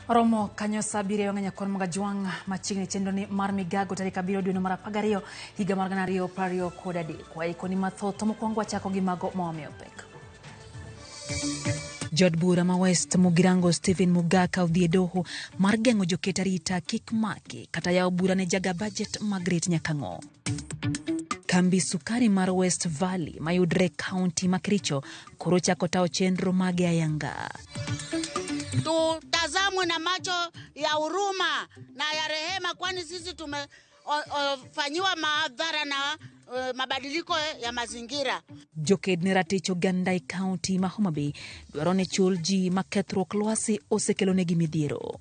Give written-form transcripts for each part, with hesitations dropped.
Romo kanyo saa abiriyo ng'eny kwan mag ajwang' machiegni chenro ni mar migago tarik 7 dwe mar 12 higa mar 2023. Waikoni mathoth to mokwongo wachako gi mago ma wamiyo pek. Jaod bura ma West Mugirango Stephen Mugaka odhi e doho mar geng'o joket arita kik maki kata yawo bura ne jaga budget Margaret Nyakang'o. Kambi sukari mar West Valley mayudre e kaunti ma Kericho koro chako tawo chenro mage ayanga. Tutazamwe na macho ya huruma na ya rehema, kwani sisi tumefanyiwa madhara na mabadiliko ya mazingira. Joked ne ratich oganda e kaunti ma Homa Bay dwaro ni chul ji ma kethruok lwasi osekelonegi midhiero.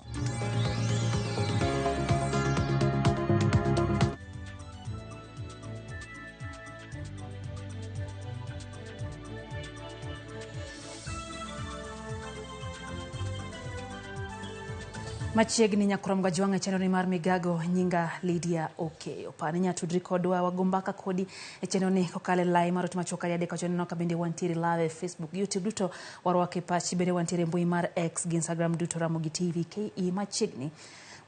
Machiegni nyakurom gajwang' e chenro ni mar migago nyinga Lydia Okeyo. Par ni nyatudri kodwa wago mbaka kodi e chenro ni kokalo e lai mar ote machuok ariyo adek achiel neno ka bende wantiere live e Facebook, YouTube duto warwako e pachi bende wantiere e mbui mar X gi Instagram duto Ramogi TV KE machiegni.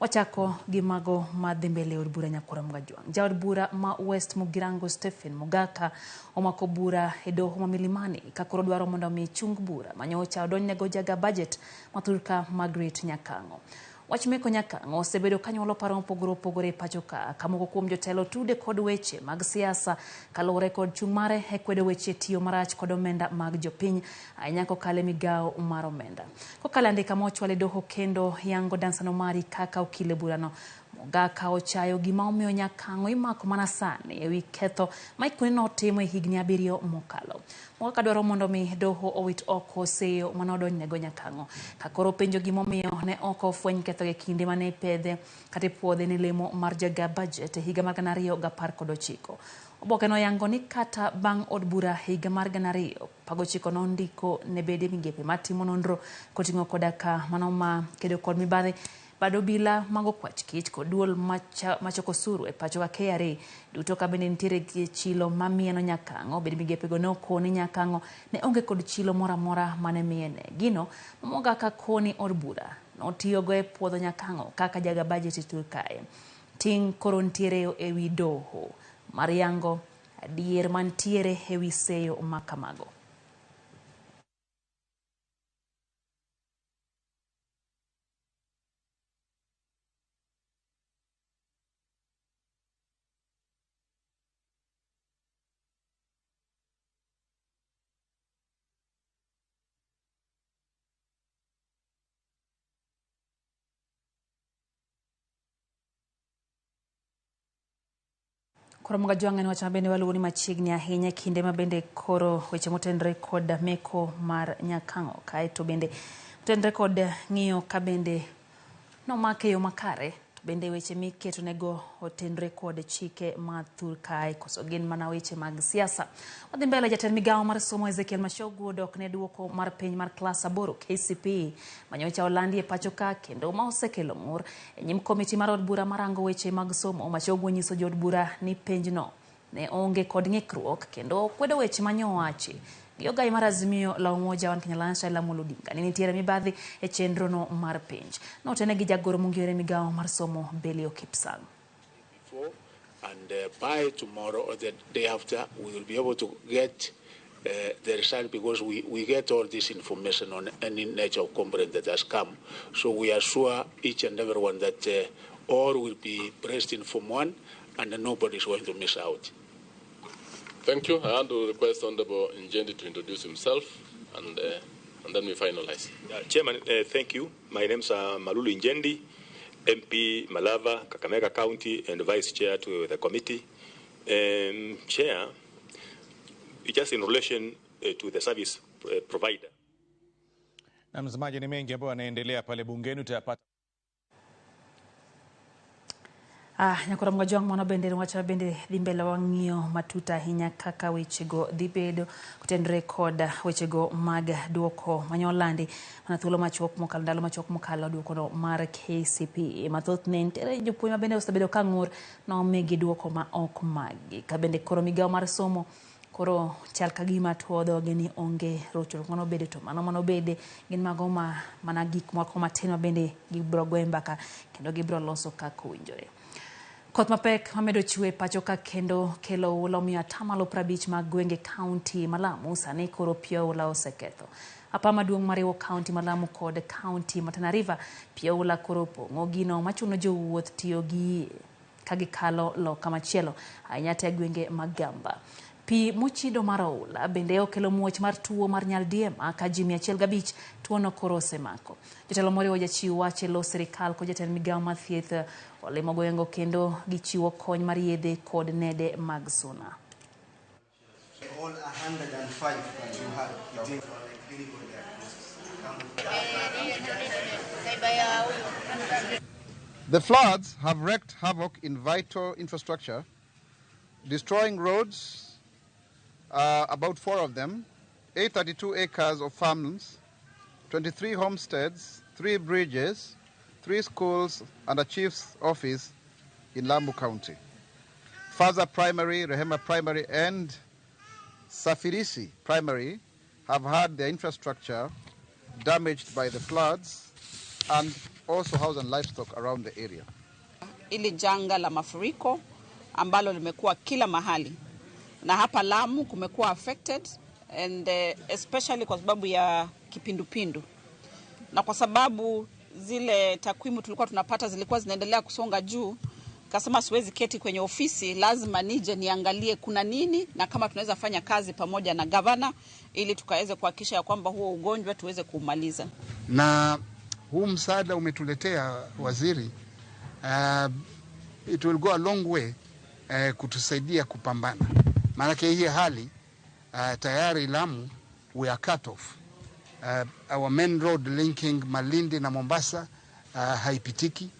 Wachako gi mago madhi mbele e od bura nyakurom gajwang'. Jaod bura ma West Mugirango Stephen Mugaka omako bura e doho ma Milimani ka koro dwaro mondo mi chung bura manyocha odonjnego jaga budget mathurka Margaret Nyakang'o. Wach meko Nyakang'o osebedo kanyuolo paro mopogore opogore e pacho ka, ka moko kuom jotelo tude kod weche mag siasa kaluwore kod chung' mare e kwedo weche tiyo marach kod omenda mag jopiny ahinya kokalo e migawo mar omenda. Kokalo e andika mochwal e doho kendo yango Dansan Omari kaka okil e burano, Mogaka ochayo gima omiyo Nyakang'o imako mana sani ewi ketho ma ikone notimo e higni 7 mokalo. Mogaka dwaro mondo mi doho owit oko seyo mane odonjnego Nyakang'o. Ka koro penjo gimomiyo ne ok ofweny ketho e kinde mane ipedhe kata ipuodhe ne lemo mar jaga budget e higa mar 2019. Oboke noyango ni kata bang' od bura higa mar 2019 nondiko ne bede migepe matimo nonro koting'o koda ka mano ma kedo kod mibadhi bad obila mag okwach kich kod duol machoko osuru e pacho ka KRA duto ka bende nitiere chilo mamieno Nyakang'o. Bed migepego ne okoni Nyakang'o ne onge kod chilo moro amora mane miene. Gino ma Mogaka koni od bura notiyogo e puodho Nyakang'o kaka jaga budget e thur kae. Ting' koro nitiere ewi doho mar yango adier mantiere ewi seyo makamago. Koro Mgajwang' en wach ma bende waluwo ni machiegni ahinya e kinde ma bende koro weche motenore kod meko mar Nyakang'o kaeto bende motenore kod ng'iyo ka bende nomake e yo makare to bende weche miketo nego otenore kod chike ma thur kae koso gin mana weche mag siasa. Wadhi mbele jatend migawo mar somo Ezekiel Machogu odok ne duoko mar piny mar klas 8 KCPE manyocha olandi e pacho ka kendo ma osekelo ng'ur e nyim komiti mar od bura marango weche mag somo. Machogu onyiso jood bura ni penjno ne onge kod ng'ikruok kendo kwedo weche manyowachi gi ogai mar Azimio la Umoja One Kenya Alliance Raila Amolo Odinga ni nitiere mibadhi e chenro no mar penj. Notene gi jagoro mong'ere migawo mar somo Belio Kipsang. And by tomorrow or the day after, we will be able to get the result, because we get all this information on any nature of complaint that has come. So we assure each and everyone that all will be placed in Form 1 and nobody is going to miss out. Thank you. I want to request Honorable Injendi to introduce himself and then we finalize. Chairman, thank you. My name is Malulu Injendi, MP Malava, Kakamega County, and Vice Chair to the committee. Chair, just in relation to the service provider. Na msemaji, ni mengi ambayo yanaendelea pale bungeni utayapata. Nyakora Mgajwang' mano bende wacho bende dhi mbele wang'iyo matut ahinya kaka wechego dhi bedo kotenore kod wechego mag duoko manyolandi mana thuolo machuok mokalo ndalo machuok mokalo duoko no mar KCPE mathoth ne nitiere jopuonj ma bende osebedo ka ng'ur nomigi duoko ma ok magi ka bende koro migawo mar somo Koro chal ka gima tuo dhoge ni onge rochruok manobede to mano manobede gin mago ma mana gik moko matin ma bende gibiro goyo mbaka kendo gibiro loso kaka owinjore. Koth mapek mamedo chwe pacho ka kendo kelo oula omiyo atamalo 50 mag gwenge kaunti ma Lamu sani koro pi oula oseketho. Apaa maduong' mariwo kaunti ma Lamu kod kaunti ma Tana River pi oula koro opong'o gino machuno jowuoth tiyo gi yie ka gikalo loka machielo ahinya te gwenge mag Gamba. Pi mochido mar oula bende okelo muoch mar tuo mar nyaldiema ka ji 105 tuono koro osemako. Jotelo moriwo jachiw wach e lo sirikal kod jatend migawo mar thieth olimo gwengego kendo gichiwo kony mar yedhe kod nede mag suna. All 105 that you had between clinical diagnosis. The floods have wreaked havoc in vital infrastructure, destroying roads, about 4 of them, 832 acres of farms, 23 homesteads, 3 bridges, 3 schools, and a chief's office in Lamu County. Faza Primary, Rehema Primary, and Safirisi Primary have had their infrastructure damaged by the floods and also house and livestock around the area. Ili janga la mafuriko ambalo limekuwa kila mahali na hapa Lamu kumekuwa affected and especially kwa sababu ya kipindupindu na kwa sababu zile takwimu tulikuwa tunapata zilikuwa zinaendelea kusonga juu. Kasema siwezi keti kwenye ofisi, lazima nije niangalie kuna nini na kama tunaweza fanya kazi pamoja na gavana ili tukaweze kuhakikisha ya kwamba huo ugonjwa tuweze kuumaliza. Na huu msaada umetuletea waziri, it will go a long way kutusaidia kupambana. Maana hii hali tayari Lamu we are cut off. Our main road linking Malindi na Mombasa haipitiki.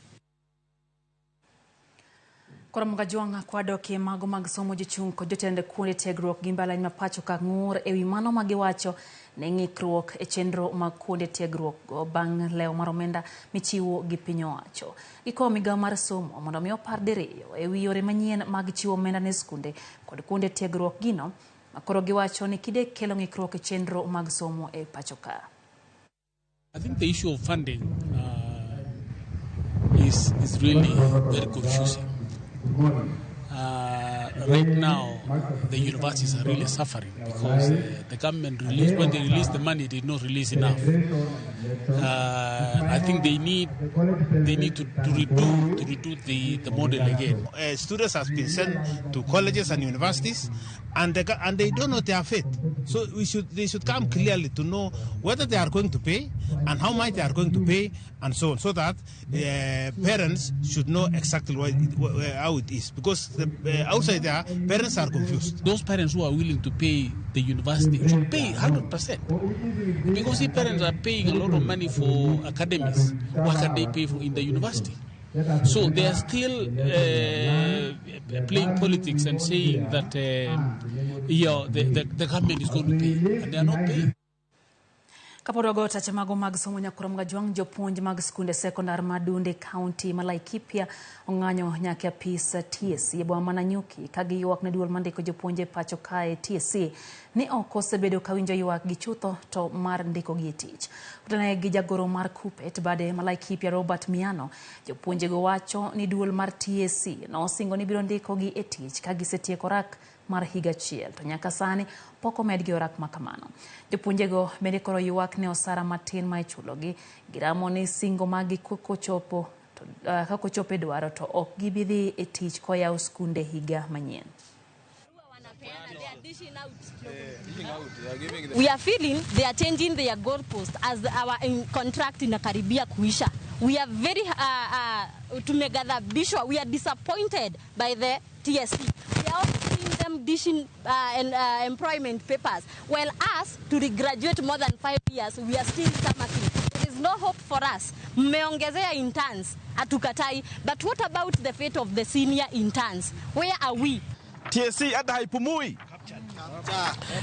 Koro Mgajuanga kwadoke mago mag somo jochung' kod jotend kuonde tiegruok gi mbalariany ma pacho ka ng'ur ewi mano magiwacho ne ng'ikruok e chenro mag kuonde tiegruok go bang' lewo mar omenda michiwo gi piny owacho. Gikowo migawo mar somo mondo mi opar diriyo ewi yore manyien mag chiwo omenda ne skunde kod kuonde tiegruok gino ma koro giwacho ni kide kelo ng'ikruok e chenro mag somo e pacho ka. I think the issue of funding is really very confusing. Right now, the universities are really suffering because the government released, when they released the money, they did not release enough. I think they need to redo the model again. Students have been sent to colleges and universities, and they don't know their fate. So they should come clearly to know whether they are going to pay and how much they are going to pay, and so on, so that parents should know exactly how it is. Because outside there, parents are confused. Those parents who are willing to pay the university should pay 100%. Because if parents are paying a lot of money for academies, what can they pay for in the university? So they are still playing politics and saying that the government is going to pay, and they are not paying. Kapod tache mago mag somo nyakura Mgajuang' jopuonj mag skunde sekondar ma Dunde kaunti ma Laikipia ong'anyo nyaka apis TSC e boma ma Nanyuki ka giywak ne duol mandiko jopuonje pacho kae TSC ni ok osebedo ka winjo ywak gi chutho to mar ndiko gi e tich. Otene gi jagoro mar Kupet bade ma Laikipia Robert Miano, jopuonjego wacho ni duol mar TSC nosingo ni biro ndiko gi e tich ka gisetieko rak mar higa achiel to nyaka sani pok omedgi orak makamano. Jopuonjego bende koro ywak ne osara matin ma ichulogi, giramo ni singo maggi kochopo e dwaro to ok gibi dhi e tich koyaw skunde higa manyien. We are feeling they are changing their goalpost as our contract inakaribia kuisha. We are very tumeghadhabishwa. We are disappointed by the TSC. We are also seeing them dishing employment papers. Well, us to regraduate more than 5 years, we are still stomaching. There is no hope for us. Mmeongezea interns hatukatai, but what about the fate of the senior interns? Where are we? TSC hata haipumui.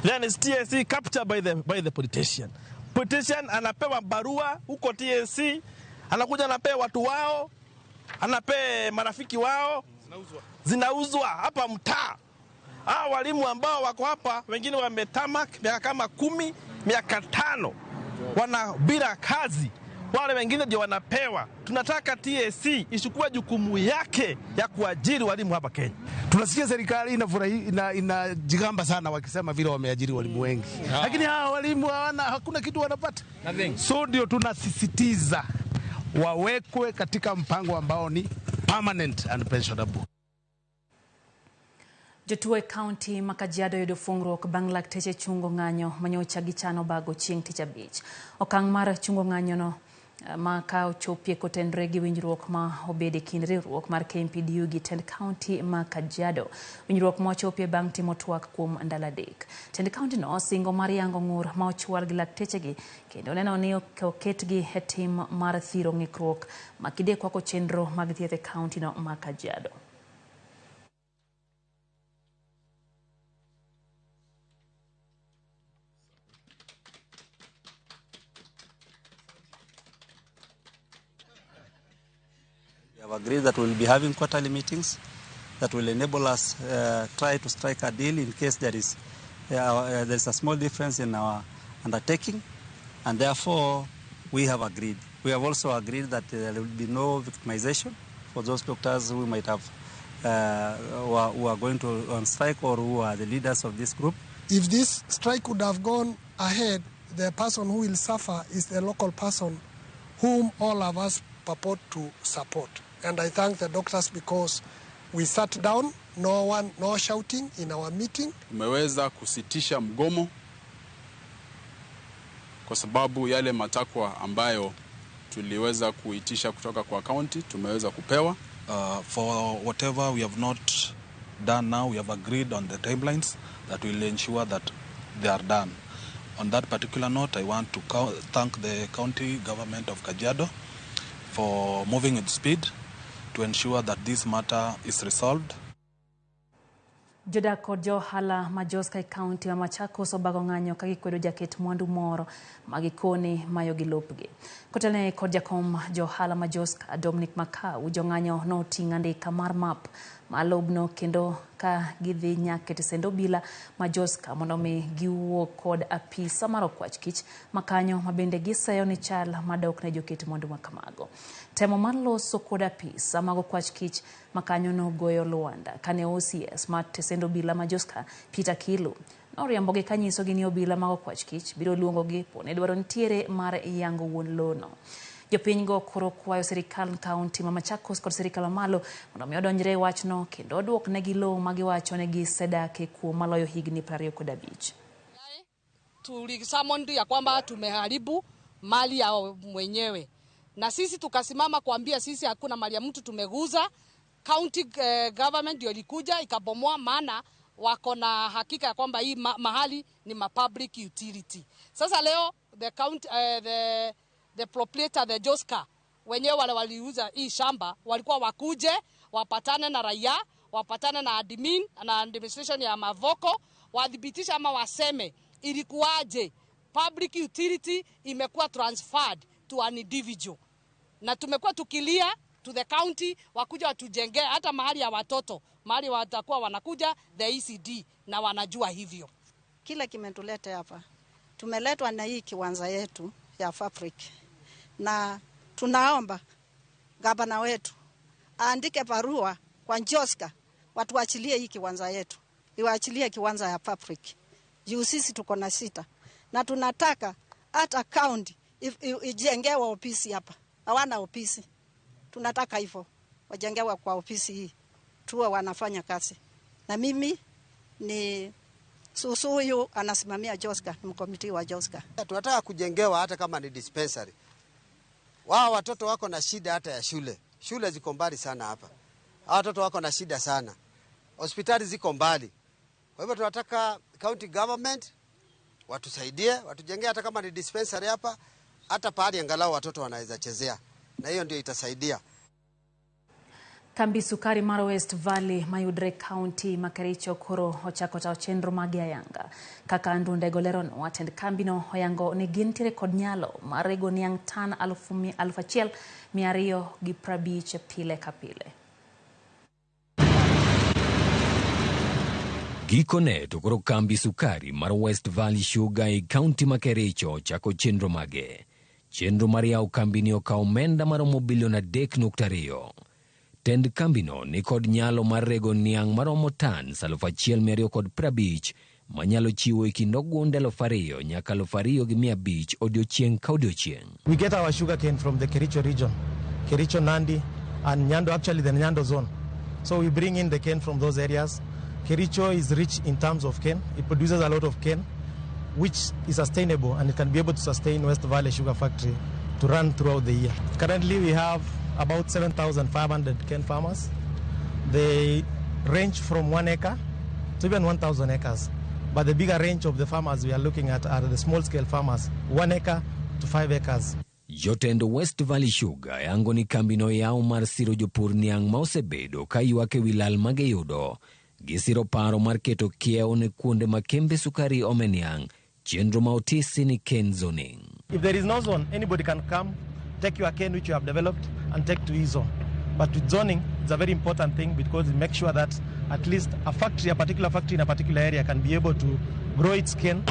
Then it's TSC captured by the politician. Politician anapewa barua huko TSC, anakuja anapewa watu wao, anapewa marafiki wao, zinauzwa hapa mtaa. Hawa walimu ambao wako hapa, wengine wametamak miaka kama 10, miaka 5, wana bila kazi, wale wengine ndio wanapewa. Tunataka TSC ichukue jukumu yake ya kuajiri walimu hapa Kenya. Tunasikia serikali inafurahi, inajigamba sana wakisema vile wameajiri walimu wengi, lakini hawa walimu hawana, hakuna kitu wanapata. So ndio tunasisitiza wawekwe katika mpango ambao ni permanent and pensionable. Jotuo e kaunti ma Kajiado yudo fungruok bang' lakteche chungo ng'anyo manyocha gichano bago chieng' tich abich. Okang' mar chungo ng'anyono ma ka ochopie kotenore gi winjruok ma obedo e kind riwruok mar KMPDU gi tend kaunti ma Kajiado. Winjruok ma ochopie bang' timo twak kuom ndalo 3. Tend kaunti no osingo mar yango ng'ur ma ochwal gi laktechegi kendo neno ni oketgi e tim mar thiro ng'ikruok ma kide kwako chenro mag thieth e kaunti no ma Kajiado. We have agreed that we will be having quarterly meetings that will enable us try to strike a deal in case there is a small difference in our undertaking, and therefore we have agreed. We have also agreed that there will be no victimization for those doctors who might have who are going to on strike or who are the leaders of this group. If this strike would have gone ahead, the person who will suffer is the local person whom all of us purport to support. And I thank the doctors because we sat down, no one, no shouting in our meeting. Tumeweza kusitisha mgomo kwa sababu yale matakwa ambayo tuliweza kuitisha kutoka kwa county tumeweza kupewa. For whatever we have not done now, we have agreed on the timelines that will ensure that they are done. On that particular note, I want to thank the county government of Kajiado for moving with speed to ensure that this matter is resolved. Jodak kod johala ma Joska e kaunti ma Machakos obago ng'anyo ka gikwedo jaket mwandu moro ma gikoni mayo gi lopgi. Kotelne kod jakom johala ma Joska Dominic Makau, jong'anyo noting'o andika mar map ma lobno kendo ka gidhi nyaka e tesend obila ma Joska mondo mi giwuo kod apisa mar okwach kich makanyo ma bende giseyo ni chal madok ne joket mwandu ma kamago. Temo mar loso kod apisa mag okwach kich makanyo nogoyo lwanda kane OCS mar tesend obila ma Joska Peter Kilu noriembogi kanyisogi ni obila mag okwach kich biro luongogi pone dwaro nitiere mar yango wuon lono. Jopiny go koro kwayo sirikal kaunti ma Machakos kod sirikal mamalo mondo mi odonjre e wachno kendo oduok negi lowo ma giwacho ni gisedake kuom maloyo higni 25. Tulisamon ya kwamba tumeharibu mali ya mwenyewe, na sisi tukasimama kuambia sisi hakuna mali ya mtu tumeguza. County government ndio ilikuja ikabomoa, maana wako na hakika ya kwamba hii mahali ni ma public utility. Sasa leo the county, the proprietor, the Joska wenyewe wale waliuza hii shamba walikuwa wakuje wapatane na raia, wapatane na admin na administration ya Mavoko, wadhibitisha ama waseme ilikuwaje public utility imekuwa transferred to an individual. Na tumekuwa tukilia to the county wakuja watujengee hata mahali ya watoto, mahali watakuwa wanakuja the ECD na wanajua hivyo. Kila kimetuleta hapa, tumeletwa na hii kiwanja yetu ya fabric, na tunaomba gavana wetu aandike barua kwa Joska watuachilie hii kiwanja yetu, iwaachilie kiwanja ya fabric juu sisi tuko na sita, na tunataka hata county ijengewe ofisi hapa. Hawana ofisi, tunataka hivyo wajengewe kwa ofisi hii tuwe wanafanya kazi. Na mimi ni Susu huyu anasimamia Joska, ni mkomiti wa Joska. Tunataka kujengewa hata kama ni dispensary. Wao watoto wako na shida hata ya shule. Shule ziko mbali sana hapa. Hao watoto wako na shida sana. Hospitali ziko mbali. Kwa hivyo tunataka county government watusaidie, watujengee hata kama ni dispensary hapa, hata pahali angalau watoto wanaweza chezea. Na hiyo ndio itasaidia. Kambi sukari mar West Valley mayudre county ma Kericho koro ochako tayo chenro mag ayanga. Kaka Andunde lerono, atend kambino oyango ni gintiere kod nyalo mar rego niang' tan 1250 pile ka pile. Gikone to koro kambi sukari mar West Valley Sugar e kaunti ma Kericho chako chenro mage. Chenro mar yawo kambini okawo omenda maromo bilion 3.2. Tend kambino ni kod nyalo mar rego niang' maromo tans 1250 manyalo chiwo e kind ogunde 2000 nyaka 2500 odiochieng' ka odiochieng'. We get our sugarcane from the Kericho region, Kericho, Nandi, and Nyando, actually the Nyando zone. So we bring in the cane from those areas. Kericho is rich in terms of cane. It produces a lot of cane, which is sustainable, and it can be able to sustain West Valley Sugar Factory to run throughout the year. Currently, we have about 7,500 cane farmers. They range from 1 acre to even 1,000 acres. But the bigger range of the farmers we are looking at are the small-scale farmers, 1 acre to 5 acres. Jotend West Valley Sugar yango ni kambino yaw mar siro jopur niang' ma osebedo ka ywak e wi lal ma giyudo. Gisiro paro mar keto kiewo ne kuonde ma kembe sukari ome niang', chenro ma otisi ni cane zoning. If there is no zone, anybody can come, take your cane which you have developed and take to his zone. But with zoning, it's a very important thing because it makes sure that at least a factory, a particular factory in a particular area can be able to grow its cane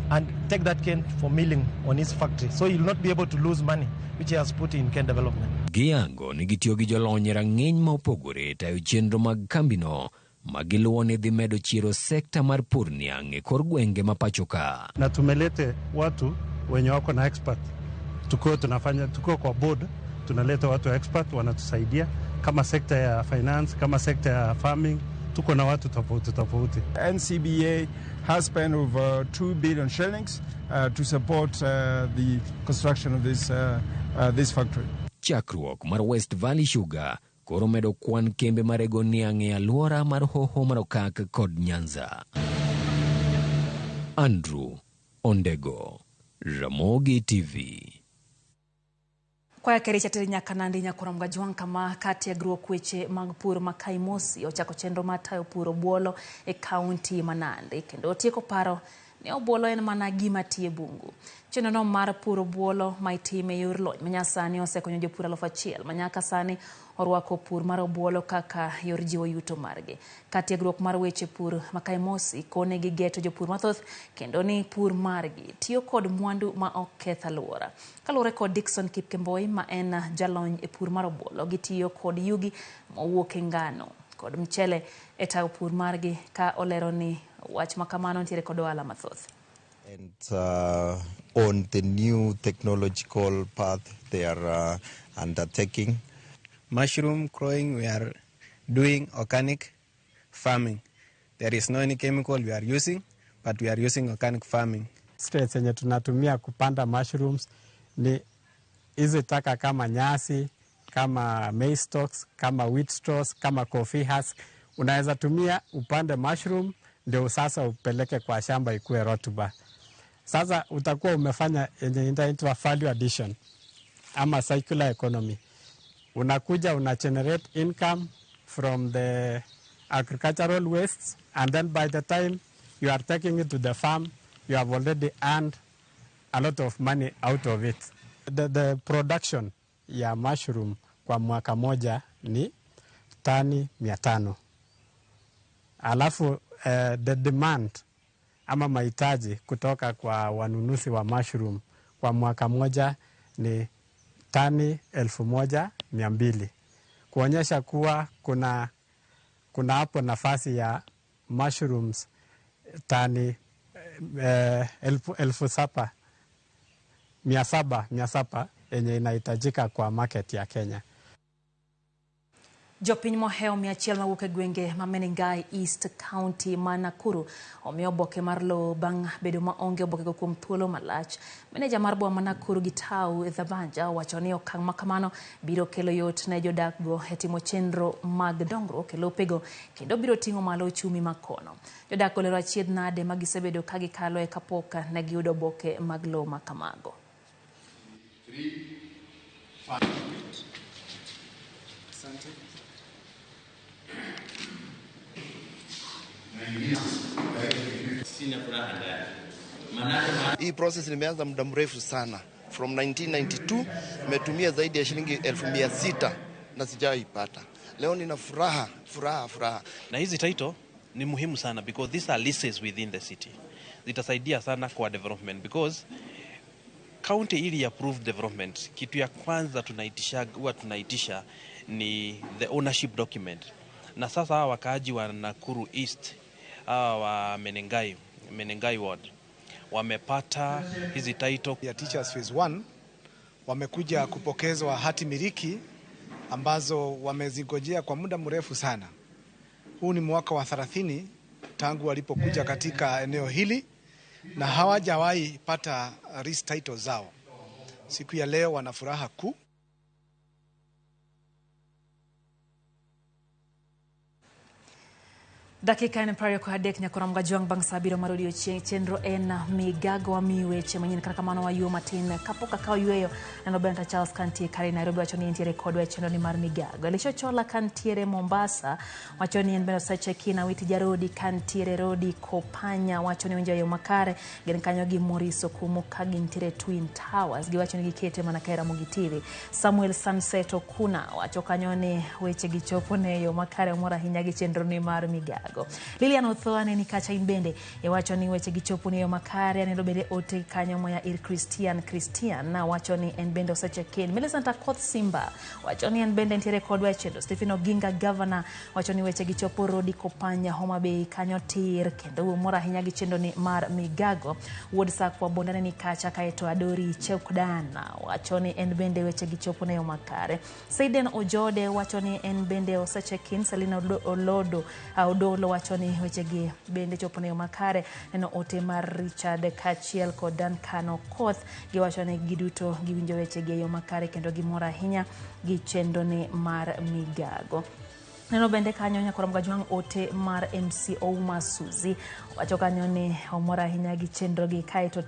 and take that cane for milling on its factory. So you'll not be able to lose money which he has put in cane development. Giyango ni gitiyo gi jolony e rang'iny ma opogore e tayo chenro mag kambino ma giluwo ni dhi medo chiero sekta mar pur niang' e kor gwenge ma pacho ka. Na tumelete watu wenye wako na expert, tukiwa tunafanya, tukiwa kwa board tunaleta watu expert wanatusaidia, kama sekta ya finance, kama sekta ya farming, tuko na watu tofauti tofauti. NCBA has spent over 2 billion shillings to support the construction of this factory. Chakruok mar West Valley Sugar koro medo kwan kembe marego niang' e alwora mar Hoho mar Okak kod Nyanza. Andrew Ondego, Ramogi TV. Kwaya Kericho ateri nyaka Nandi nyakora Mgajwang' kama ka tiegruok weche mag pur ma Kaimosi ochako chenro mar tayo pur obuolo e kaunti ma Nandi kendo otieko paro ni obuolo en mana gima tie bungu. Chenrono mar pur obuolo ma itime e yor lony manyasani osekonyo jopur 1000 ma nyaka sani orwako pur mar obuolo kaka yor jiwo yuto margi. Ka tiegruok mar weche pur ma Kaimosi kone gi geto jopur mathoth kendo ni pur margi tiyo kod mwandu ma ok keth alwora. Kaluwore kod Dickson Kipkemboi ma en jalony e pur mar obuolo, gitiyo kod yugi mowuok e ngano kod mchele e tayo pur margi, ka olero ni wach ma kamano nitiere kod ohala mathoth. And on the new technological path they are undertaking. Mushroom growing, we are doing organic farming. There is no any chemical we are using, but we are using organic farming. Straits yenye tunatumia kupanda mushrooms ni hizi taka kama nyasi, kama maize stalks, kama wheat straws, kama coffee husk. Unaweza tumia upande mushroom ndio sasa upeleke kwa shamba ikue rotuba. Sasa utakuwa umefanya yenye inaitwa value addition ama circular economy. Unakuja una generate income from the agricultural wastes, and then by the time you are taking it to the farm, you have already earned a lot of money out of it. The production ya mushroom kwa mwaka moja ni tani 500. Alafu the demand ama mahitaji kutoka kwa wanunuzi wa mushroom kwa mwaka moja ni tani 1200, kuonyesha kuwa kuna hapo nafasi ya mushrooms tani 700 yenye inahitajika kwa market ya Kenya. Jopiny mohewo 100 mawuok e gwenge ma Menengai East County ma Nakuru omiyo oboke mar lowo bang' bedo maonge obokego kuom thuolo malach. Meneja mar boma ma Nakuru Gitau Thabanja owacho ni okang' ma kamano biro kelo yot ne jodakgo e timo chenro mag dongruok e lopego kendo biro ting'o malo ochumi ma kono. Jodak olero achiedh nade ma gisebedo ka gikaloe kapok ne giyudo oboke mag lowo ma kamago. 3, 5. Asante. Hii process nimeanza muda mrefu sana. From 1992 nimetumia zaidi ya shilingi 600,000 na sijaipata. Leo nina furaha, furaha, furaha. Na hizi title Ni muhimu sana because these are leases within the city. Zitasaidia sana kwa development because county ili approve development, kitu ya kwanza tunaitisha, huwa tunaitisha ni the ownership document. Na sasa hawa wakaaji wa Nakuru East, hawa wa Menengai ward wamepata hizi title ya Teachers Phase 1 wamekuja kupokezwa hati miliki ambazo wamezigojea kwa muda mrefu sana. Huu ni mwaka wa 30 tangu walipokuja katika eneo hili na hawajawahi pata lease title zao. Siku ya leo wana furaha kuu. Dakika en 23 nyaka Ramogi Ajwang' bang' sa 7 mar odiochieng'. Chenro en migago wamiyi weche manyien kata kamano wayuo matin kapok akawo yueyo. Neno Benta Charles kantie kare Nairobi wacho ni entiere kodwa e chenro ni mar migago. Elisha Chola kantiere Mombasa wacho ni en bende osecheki. Awiti Jarodi kantiere Rodi Kopanya wacho ni winjo yo makare. Gin kanyo gi Maurice Okumu ka gintiere Twin Towers giwacho ni gikete mana ka e Ramogi TV. Samuel Sunset Okuna wacho kanyo ni weche gichopo ne yo makare, omor ahinya gi chenro ni mar migago. Lilian Otho aneni kacha in bende iwacho ni weche gichopo ne yo makare. Aneno bende ote kanyo moya ir Christian na wacho ni en bende osecheck in. Millicent Akoth Simba wacho ni en bende nitiere kodwa e chenro. Stephen Oginga Governor wacho ni weche gichopo Rodi Kopanya Homa Bay kanyo tir kendo omor ahinya gi chenro ni mar migago. Wuod Sakwa Bondane ni kacha kaeto Adori Chepkdana wacho ni en bende weche gichopo ne yo makare. Seiden Ojode wacho ni en bende osecheck in. Selina Olodo Odolo wacho ni wechegi bende chopo ne yo makare. Neno ote mar Richard kaachiel kod Duncan Okoth giwacho ni giduto giwinjo wechegi e yo makare kendo gimor ahinya gi chenro ni mar migago. Neno bende kanyo nyaka Ramogi Ajwang' ote mar MC Ouma Suzy wacho kanyo ni omor ahinya gi chenro gi kaeto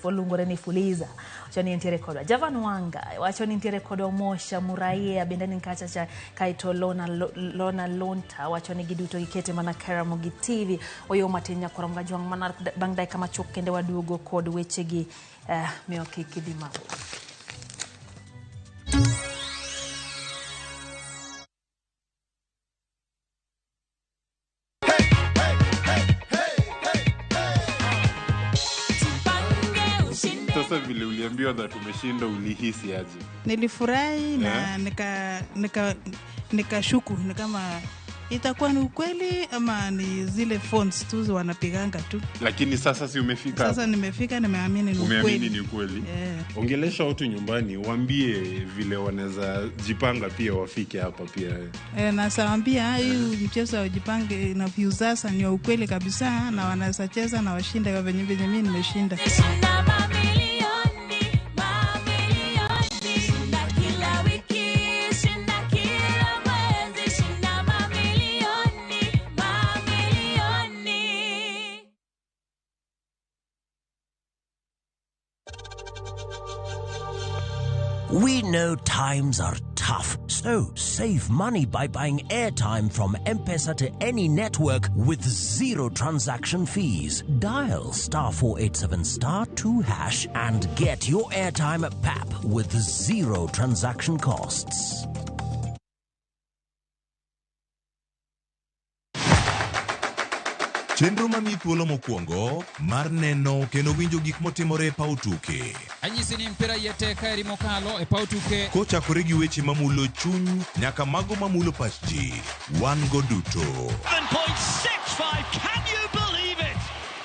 oluongore ni Fuliza wacho ni entiere kodwa. Javan Wanga wacho ni entiere kodwa. Mosha Muraia bende ni kacha cha kaeto Lona Lonta wacho ni giduto gikete mana ka Ramogi TV. Oyo matin nyaka Ramogi Ajwang' mana bang' dakika machuok kende waduogo kod wechegi miyo kik idhi mabor. Sasa vile uliambiwa that umeshinda ulihisi aje? Nilifurahi na nikashuku ni kama itakuwa ni ukweli ama ni zile phones tu wanapiganga tu. Lakini sasa si umefika? Sasa nimefika, nimeamini ni ukweli. Umeamini ni ukweli. Yeah. Ongelesha watu nyumbani, waambie vile wanaweza jipanga pia wafike hapa pia. Na saambia hii mchezo wa jipange na Viusasa ni ukweli kabisa na wanaweza cheza na washinde kwa venye mimi nimeshinda. We know times are tough, so save money by buying airtime from M-Pesa to any network with zero transaction fees. Dial *487*2# and get your airtime at PAP with zero transaction costs. Chenro mamiyi thuolo mokwongo mar neno kendo winjo gik motimore e paw tuke. Anyisi ni mpira yete kaeri mokalo e paw tuke. Kochakore gi weche mamulo chuny nyaka mago mamulo pach ji, wan go duto. 7.65, can you believe it?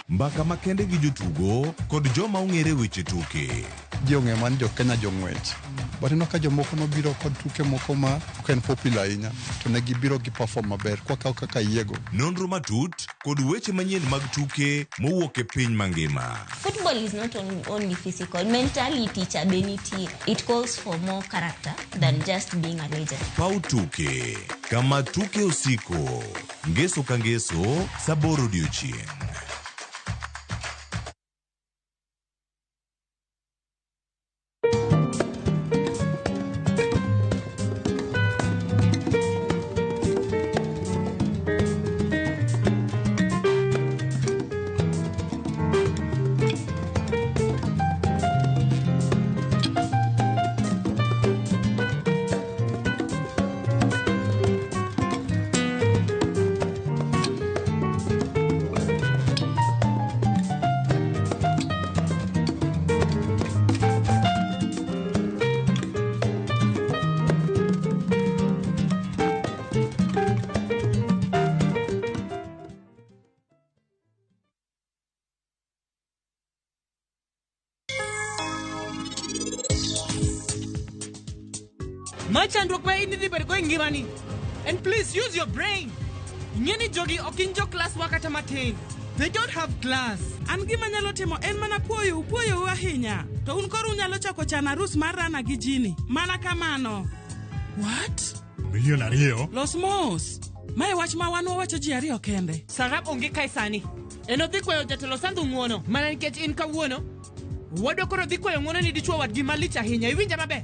Mbaka makende gi jotugo kod joma ong'ere weche tuke. Ji ong'eyo mana ni jo Kenya jong'wech. But ineno ka jomoko nobiro kod tuke moko ma ok en popular ahinya to ne gibiro gi perform maber kwakawo kaka yiego. Nonro matut kod weche manyien mag tuke mowuok e piny mangima. Football is not only physical, mentality cha be nitie. It calls for more character than just being a legend. Paw tuke, kama tuke osiko. Ngeso ka ngeso, sa 8 odiochieng'. Ma chandruok ma in idhi bedogo e ngimani. And please use your brain. Ing'e ni jogi ok gin jo klas wa kata matin. They don't have class. An gima anyalo timo en mana puoyou puoyou ahinya. To un koro unyalo chako chano arus mar Rana gi Jini. Mana kamano. What? Milion 2. Los mos. Mae wach ma wan wawacho ji 2 kende. Sarab onge kae sani. En odhi kwayo jatelo Sandhu ng'uono mana nikech in kawuono. Wadwa koro dhi kwayo ng'uono ni dichuo wadgi malich ahinya. Iwinja maber?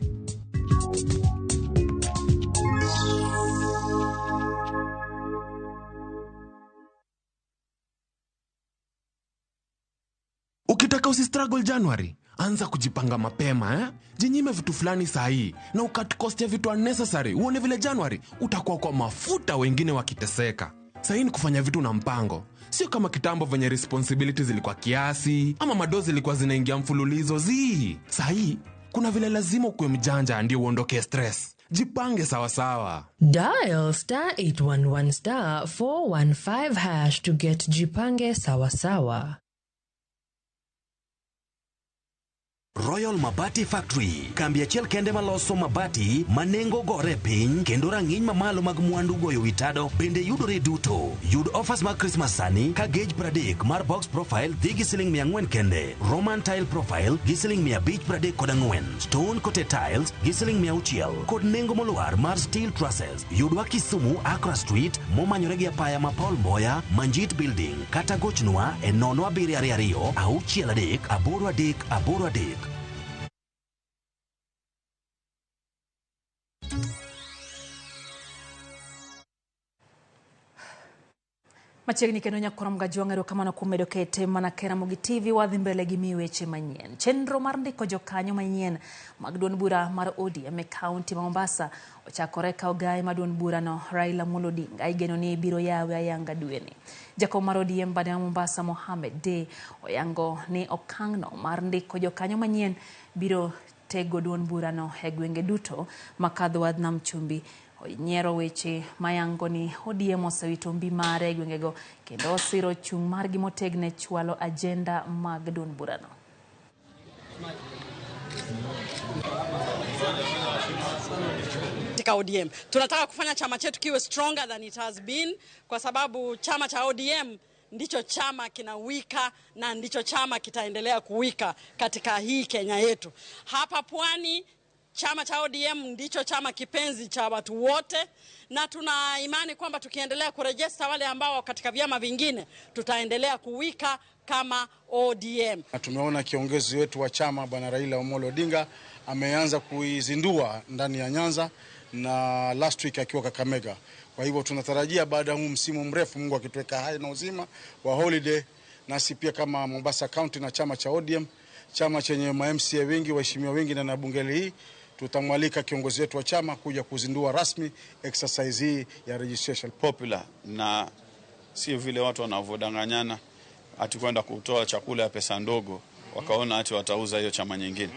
Ukitaka usistruggle January, anza kujipanga mapema eh? Jinyime vitu fulani sahi na ukat cost ya vitu unnecessary. Uone vile January utakuwa kwa mafuta wengine wakiteseka. Sahi ni kufanya vitu na mpango. Sio kama kitambo venye responsibilities zilikuwa kiasi ama madozi zilikuwa zinaingia mfululizo zi. Sahi kuna vile lazima ukuwe mjanja ndio uondoke stress. Jipange sawa sawa. Dial star 811 star 415 hash to get Jipange sawa sawa. Royal Mabati Factory, kambi achiel kende maloso mabati manengo gore piny kendo rang'iny mamalo mag mwandu goyo witado bende yudore duto. Yud offers mag Christmas sani ka gauge 30 mar box profile dhi gi siling 400 kende, Roman tile profile gi siling 534, stone coated tiles gi siling 600 kod nengo molwar mar steel trusses. Yudwa Kisumu, Accra Street, momanyore gi apaya ma Paul Mboya, Manjit Building, kata gochnwa e 0722 63 83 83. Machiegni kendo nyakorom gajwang' erokamano kuom medo kete mana Keramogi TV wadhi mbele gi miyi weche manyien. Chenro mar ndiko jokanyo manyien mag duond bura mar ODM e kaunti ma Mombasa ochakore ka ogaye ma duond burano Raila Amolo Odinga igeno ni biro yawe ayanga dweni. Jakom mar ODM bade ma Mombasa Mohamed Day oyango ni okang'no mar ndiko jokanyo manyien biro tego duond burano e gwenge duto makadho wadh Nam Chumbi. Nyiero weche mayango ni ODM osewito mbi mare e gwengego kendo osiro chung' margi motegno e chwalo ajenda mag duond burano. Katika ODM tunataka kufanya chama chetu kiwe stronger than it has been, kwa sababu chama cha ODM ndicho chama kinawika na ndicho chama kitaendelea kuwika katika hii Kenya yetu. Hapa Pwani chama cha ODM ndicho chama kipenzi cha watu wote, na tuna imani kwamba tukiendelea kurejesta wale ambao katika vyama vingine tutaendelea kuwika kama ODM. Na tumeona kiongozi wetu wa chama Bwana Raila Amolo Odinga ameanza kuizindua ndani ya Nyanza na last week akiwa Kakamega. Kwa hivyo tunatarajia baada ya huu msimu mrefu, Mungu akituweka hai na uzima wa holiday, nasi pia kama Mombasa County na chama cha ODM, chama chenye ma MCA wengi, waheshimiwa wengi na bunge hili, tutamwalika kiongozi wetu wa chama kuja kuzindua rasmi exercise hii ya registration. Popular na sio vile watu wanavodanganyana ati kwenda kutoa chakula ya pesa ndogo wakaona ati watauza hiyo chama nyingine.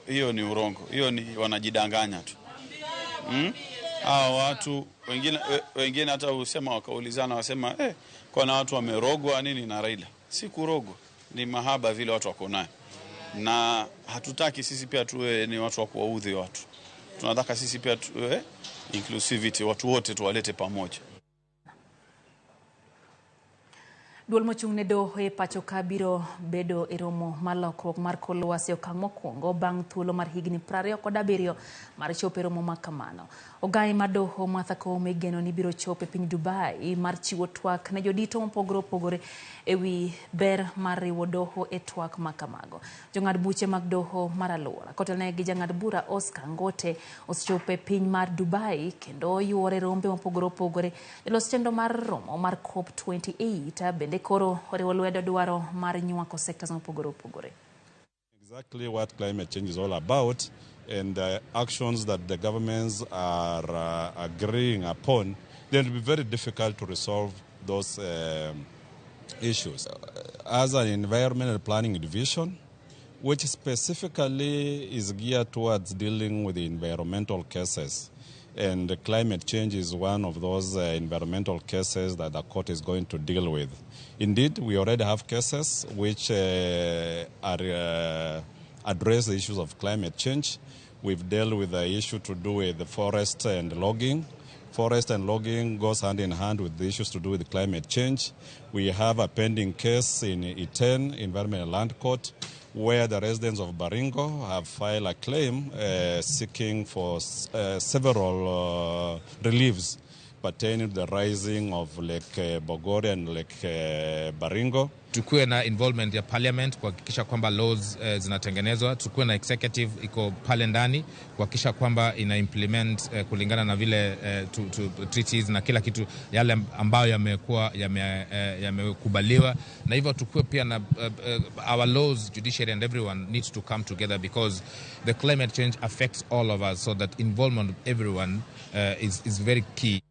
Hiyo ni urongo. Hiyo ni wanajidanganya tu. Hao watu wengine hata husema wakaulizana wasema kwa watu wamerogwa nini na Raila. Si kurogwa, ni mahaba vile watu wako nayo. Na hatutaki sisi pia tuwe ni watu wa kuwaudhi watu. Tunataka sisi pia tuwe inclusivity, watu wote tuwalete pamoja. Duol mochung' ne doho e pacho ka biro bedo e romo mar lokruok mar kor lwasi e okang' mokwongo bang' thuolo mar higni 27 mar chopo e romo ma kamano. Ogaye mar doho Martha Koome igeno ni biro chopo e piny Dubai mar chiwo twak ne jodito mopogore opogore e wi ber mar riwo doho e twak ma kamago. Jong'ad buche mag doho mar alwora kotelnegi gi jang'ad bura Oscar Ngote osechopo e piny mar Dubai kendo yuore rombe mopogore opogore e los chenro mar romo mar COP28 bende koro oriwo lwedo dwaro mar nywako sectors mopogore opogore. Exactly what climate change is all about and the actions that the governments are agreeing upon, then it will be very difficult to resolve those issues. As an environmental planning division, which specifically is geared towards dealing with the environmental cases, and climate change is one of those environmental cases that the court is going to deal with. Indeed, we already have cases which address the issues of climate change, We've dealt with the issue to do with the forest and logging. Forest and logging goes hand in hand with the issues to do with climate change. We have a pending case in Iten, Environment and Land Court, where the residents of Baringo have filed a claim seeking for several reliefs pertaining to the rising of Lake Bogoria and Lake Baringo. Tukuwe na involvement ya parliament kuhakikisha kwamba laws zinatengenezwa. Tukuwe na executive iko pale ndani kuhakikisha kwamba ina implement kulingana na vile treaties na kila kitu yale ambayo yamekuwa yamekubaliwa, na hivyo tukuwe pia na our laws, judiciary and everyone needs to come together because the climate change affects all of us, so that involvement of everyone is very key.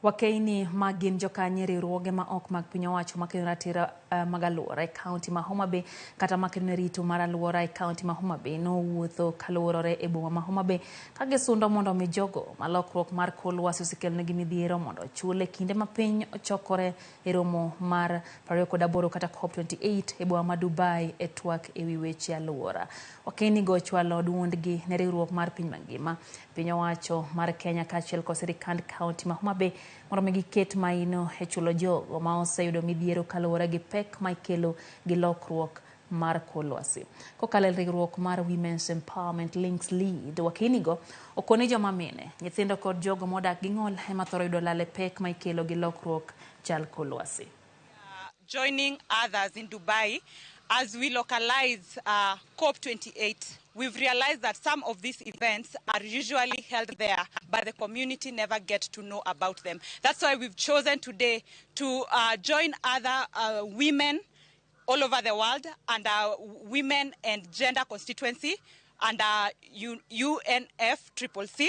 Wakeini ma gin jokanye riwruoge ma ok mag piny owacho makedo ratiro mag alwora e kaunti ma Homa Bay kata makedo rito mar alwora e kaunti ma Homa Bay nowuotho kaluorore e boma ma Homa Bay ka gisundo mondo mi jogo ma lokruok mar kor lwasi osekelonegi midhiero mondo ochul e kinde ma piny ochokore e romo mar 28 kata COP28 e boma ma Dubai e twak ewi weche alwora. Wakeini go chwalo duondgi ne riwruok mar piny mangima, piny owacho mar Kenya kaachiel kod sirikand kaunti ma Homa Bay mondo mi giket maino e chulo jogo ma oseyudo midhiero kaluwore gi pek ma ikelo gi lokruok mar kor lwasi. Kokalo e riwruok mar Women's Empowerment Links Lead, wakeinigo okoni joma mine, nyithindo kod jogo modak gi ng'ol ema thoro yudo lal e pek ma ikelo gi lokruok chal kor lwasi. Joining others in Dubai as we localize COP28, we've realized that some of these events are usually held there, but the community never get to know about them. That's why we've chosen today to join other women all over the world and our women and gender constituency and UNFCCC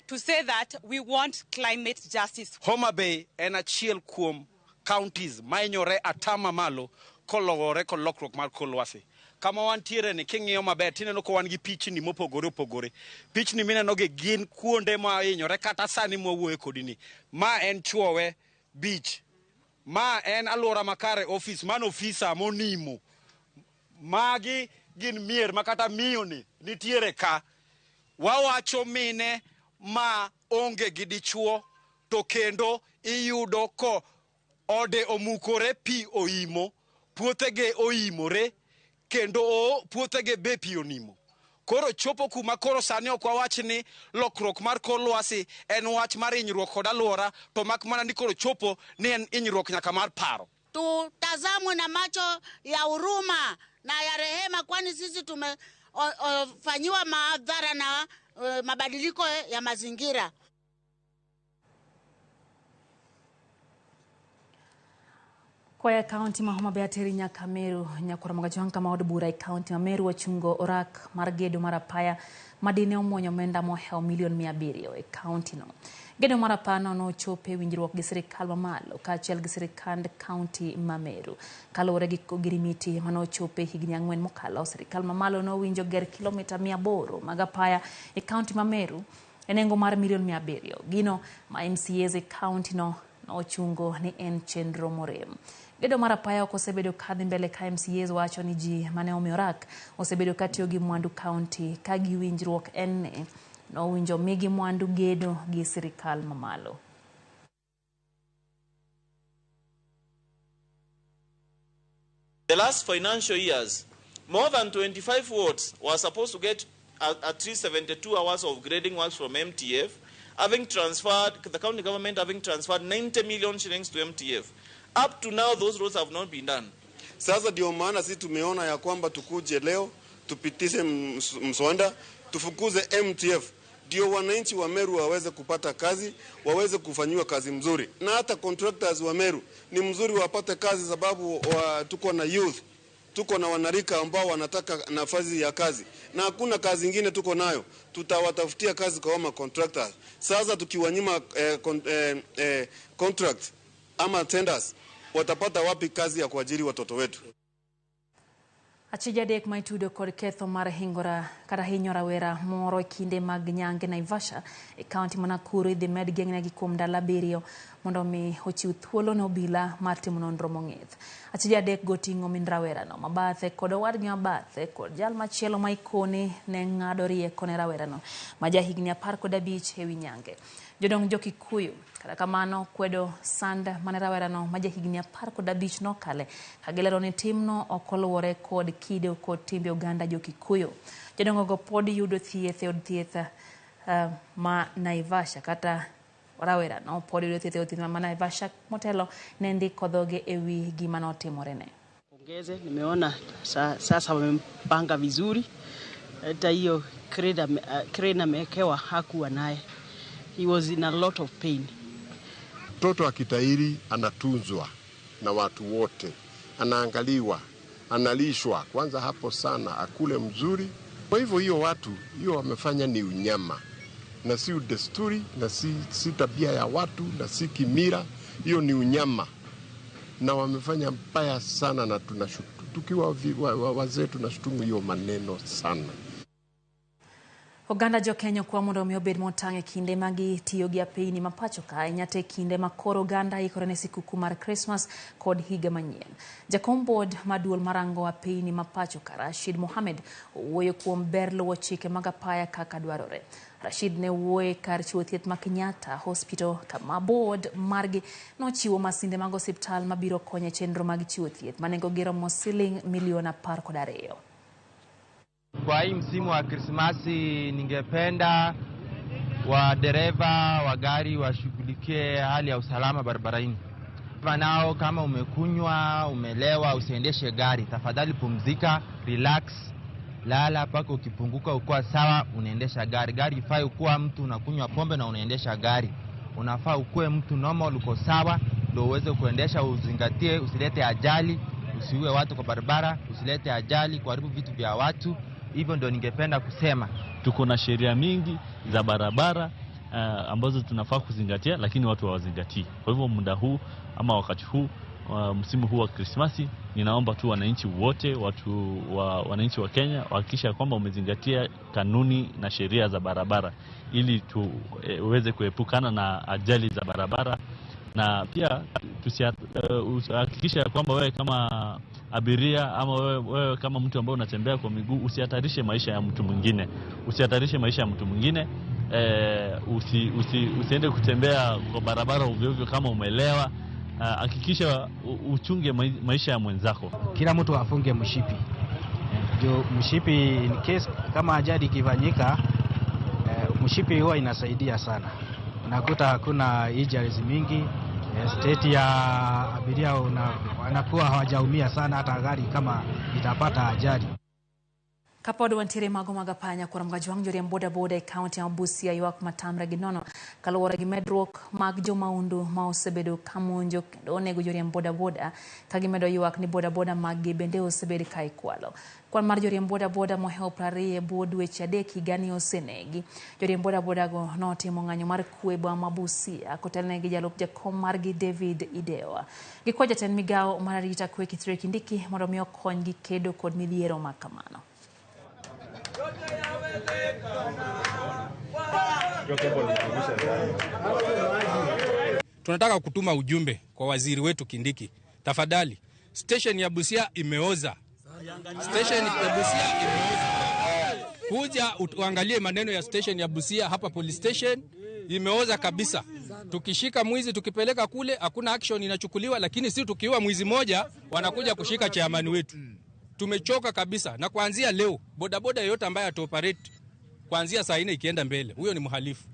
to say that we want climate justice. Homa Bay en achiel kuom counties mainyore atama malo kolowore kod lokruok mar kor lwasi. Kama wantiere ni king'iyo maber tineno ka wan gi pichni mopogore opogore. Pichni mineno gi gin kuonde ma hinyore kata sani mwawuoye kodi ni. Ma en Chuowe Beach. Ma en alwora makare office, mano ofisa monimo. Magi gin mier ma kata miyo ni nitiere ka. Wawacho mine ma onge gi dichuo to kendo iyudo ko ode omukore pi oimo, puothege oimore, kendo puothege be pi onimo. Koro chopo kuma koro sani ok wawach ni lokruok mar kor lwasi en wach mar hinyruok kod alwora, to mak mana ni koro chopo ni en hinyruok nyaka mar paro. Tutazamwe na macho ya huruma na ya rehema, kwani sisi tumefanyiwa madhara na mabadiliko ya mazingira. Koa kaunti ma Homa Bay ateri nyaka Meru, nyakwar Magajwang' kama od bura e kaunti ma Meru ochungo orak mar gedo mar apaya madine omuonyo omenda mohewo milion 700 e kaunti no. Gedo mar apaya no nochopo e winjruok gi sirikal mamalo kaachiel gi sirikand kaunti ma Meru. Kaluwore gi ogirimiti manochopo e higni 4 mokalo, sirikal mamalo nowinjo ger kilomita 800 mag apaya e kaunti ma Meru e nengo mar milion 700. Gino ma MCAs e kaunti no ochungo ni en chenro morem. Gedo mar apaya ok osebedo kadhi mbele ka MCAs wacho ni ji mane omiyo orak osebedo katiyo gi mwandu kaunti ka giwinjruok en ni nowinjo migi mwandu gedo gi sirikal mamalo. The last financial years, more than 25 wards were supposed to get at least 72 hours of grading works from MTF, having transferred, the county government having transferred 90 million shillings to MTF. Up to now, those roads have not been done. Sasa ndio maana sisi tumeona ya kwamba tukuje leo, tupitishe mswada, tufukuze MTF, ndio wananchi wa Meru waweze kupata kazi, waweze kufanyiwa kazi mzuri. Na hata contractors wa Meru ni mzuri wapate kazi, sababu tuko na youth, tuko na wanarika ambao wanataka nafasi ya kazi, na hakuna kazi nyingine tuko nayo. Tutawatafutia kazi kwa wama contractors. Sasa tukiwanyima contract ama tenders, watapata wapi kazi ya kuajiri watoto wetu? Achija adek ma itudo kod ketho mar hingora kata hinyo rawera moro e kinde mag nyange Naivasha e kaunti ma Nakuru idhi med geng'negi kuom ndalo 7 mondo mondo mi ochiw thuolo ne obila mar timo nonro mong'ith. Achije adek go ting'o min rawerano mabathe kod owadgi mabathe kod jal machielo ma ikone ne ng'ado rieko ne rawerano ma jahigni 15 ewi nyange. Jodong jo-Kikuyu kata kamano kwedo sand mane rawerano ma jahigni 15 nokale ka gilero ni timno ok oluwore kod kido kod timbe oganda jo-Kikuyu. Jodongo go pod yudo thieth e od thieth ma Naivasha kata rawerano pod yudo thieth e od thieth ma Naivasha motelo ne ndiko dhoge ewi gima notimorene. Pongeze, nimeona sasa wamempanga vizuri. Hata hiyo crane amewekewa hakuwa naye. He was in a lot of pain. Mtoto akitahiri anatunzwa na watu wote, anaangaliwa, analishwa kwanza hapo sana, akule mzuri. Kwa hivyo hiyo watu hiyo wamefanya ni unyama na si desturi na si tabia ya watu na si kimila, hiyo ni unyama na wamefanya mbaya sana, na tukiwa wazee tunashutumu hiyo maneno sana. Oganda jo-Kenya okwa mondo omi obed motang' e kinde ma gitiyo gi apeyni ma pacho ka ahinya to e kinde ma koro oganda ikore ne sikuku mar Krismas kod higa manyien. Jakom board mar duol marango apeyni ma pacho ka Rashid Mohamed owuoyo kuom ber luwo chike mag apaya kaka dwarore. Rashid ne wuoyo e kar chiwo thieth ma Kenyatta Hospital kama board margi nochiwo masinde mag osiptal mabiro konyo e chenro mag chiwo thieth ma nengogi romo siling milion 12. Kwa hii msimu wa Krismasi ningependa wadereva wa gari washughulikie hali ya usalama barabarani. Nao kama umekunywa, umelewa, usiendeshe gari. Tafadhali pumzika, relax, lala mpaka ukipunguka ukuwa sawa, unaendesha gari. Gari ifai ukuwa mtu unakunywa pombe na unaendesha gari. Unafaa ukuwe mtu normal, uko sawa, ndio uweze kuendesha, uzingatie, usilete ajali, usiue watu kwa barabara, usilete ajali, kuharibu vitu vya watu. Hivyo ndio ningependa kusema. Tuko na sheria mingi za barabara ambazo tunafaa kuzingatia, lakini watu hawazingatii. Kwa hivyo muda huu ama wakati huu, msimu huu wa Krismasi, ninaomba tu wananchi wote, wananchi wa Kenya wahakikisha kwamba umezingatia kanuni na sheria za barabara ili tuweze kuepukana na ajali za barabara, na pia tuhakikisha kwamba wewe kama abiria ama wewe kama mtu ambaye unatembea kwa miguu usihatarishe maisha ya mtu mwingine, usihatarishe maisha ya mtu mwingine. Usiende kutembea kwa barabara ovyo ovyo kama umelewa. Hakikisha uchunge maisha ya mwenzako. Kila mtu afunge mshipi juu mshipi in case kama ajali ikifanyika, mshipi huwa inasaidia sana. Unakuta hakuna injuries mingi, state ya abiria wanakuwa hawajaumia sana, hata gari kama itapata ajali. Kapod wantiere mago mag apaya kuom Kajwang' joriemb bodaboda e kaunti ma Busia ywak matamre gi nono kaluwore gi medruok mag jomaundu ma osebedo kamonjo kendo onego joriemb bodaboda ka gimedo ywak ni bodaboda mag gi bende osebed ka ikwalo. Kwan mar joriemb bodaboda mohewo 20 e bwo dweche 3 higani osenegi. Joriemb bodaboda go notimo ng'anyo mar kwe e boma ma Busia kotelnegi gi jalup jakom margi David Idewa. Gikwa jatend migawo mar arita kwe Kithure Kindiki mondo mi okonygi kedo kod midhiero ma kamano. Tunataka kutuma ujumbe kwa waziri wetu Kindiki, tafadhali, station ya Busia imeoza, station ya Busia imeoza. Kuja uangalie maneno ya station ya Busia hapa police station imeoza kabisa. Tukishika mwizi tukipeleka kule hakuna action inachukuliwa, lakini si tukiua mwizi moja wanakuja kushika chairman wetu. Tumechoka kabisa, na kuanzia leo bodaboda yoyote ambaye ataoperate kuanzia saa 4 ikienda mbele, huyo ni mhalifu.